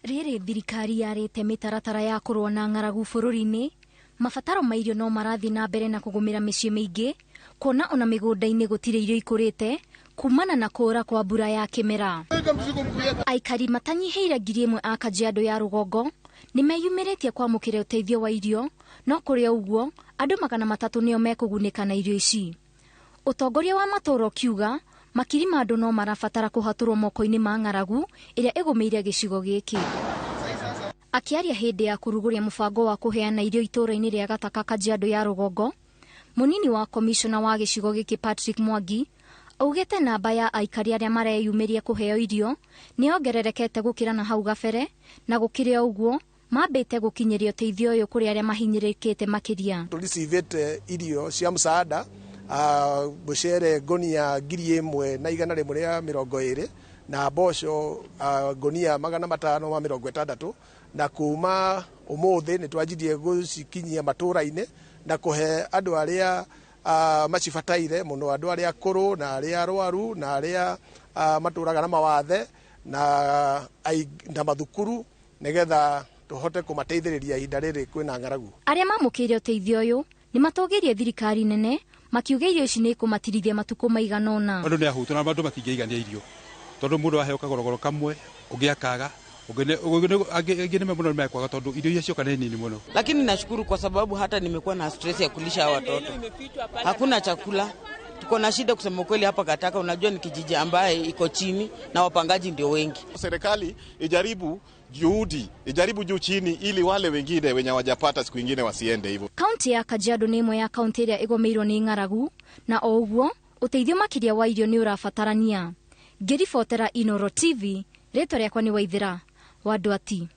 Rĩrĩ thirikari yarĩte mĩtaratara ya kũrũa na ng'aragu bũrũri-inĩ, mabataro ma irio no marathiĩ na mbere na kũgũmĩra mĩciĩ mĩingĩ, kuona ona mĩgũnda-inĩ gũtirĩ irio ikũrĩte kumana na kũũra kwa mbura ya kĩmera. Aikari matanyihĩire 1,000 a Kajiado ya rũgongo nĩ meyumĩrĩtie kwamũkĩra ũteithio wa irio, no kũrĩ o ũguo andũ 300 nĩo mekũgunĩka na irio ici. Ũtongoria wa matũũra ũkiuga makiri ma andũ no marabatara kũhatũrwo moko-inĩ ma ng'aragu ĩrĩa ĩgũmĩire gĩcigo gĩkĩ. Akĩaria hĩndĩ ya kũrugũria mũbango wa kũheana irio itũũra-inĩ rĩa Gataka Kajiado ya rũgongo, mũnini wa komishona wa gĩcigo gĩkĩ Patrick Mwangi augĩte namba ya aikari arĩa mareyumĩria kũheo irio nĩ yongererekete gũkĩra na hau gabere, na gũkĩrĩ o ũguo mambĩte gũkinyĩria ũteithio ũyũ kũrĩ arĩa mahinyĩrĩrĩkĩte makĩria. Tũricivĩte irio cia msaada, mũcere ngonia 1,120 na mboco ngonia 560, na kuma ũmũthĩ nĩ twanjirie gũcikinyia matũũra-inĩ na kũhe andũ arĩa macibataire mũno, andũ arĩa akũrũ na arĩa arwaru na arĩa matũraga na mawathe na mathukuru, nĩgetha tũhote kũmateithĩrĩria ihinda rĩrĩ kwĩna ng'aragu. Arĩa mamũkĩire ũteithio ũyũ nĩ matũgĩirie thirikari nene makiuga irio ici nĩ ikũmatirithia matukũ maigana ũna. Andũ nĩ ahũtu na andũ matingĩigania irio tondũ mũndũ aheo kagorogoro kamwe ũngĩ akaga, angĩ nĩ mũno nĩ tondũ irio iria cioka nĩ nini mũno. Lakini nashukuru kwa sababu hata nimekuwa na stress ya kulisha hawa watoto. Hakuna chakula. Tuko na shida kusema kweli hapa Gataka, unajua ni kijiji ambaye iko chini na wapangaji ndio wengi. Serikali ijaribu juhudi, ijaribu juu chini ili wale wengine wenye hawajapata siku nyingine wasiende hivyo. Kaunti ya Kajiado nĩ ĩmwe ya kaunti ĩrĩa ĩgũmĩirwo nĩ ng'aragu, na o ũguo ũteithio makĩria wa irio nĩ ũrabatarania. Ngĩribotera Inooro TV, rĩtwa rĩakwa nĩ Waithera wa Ndwati.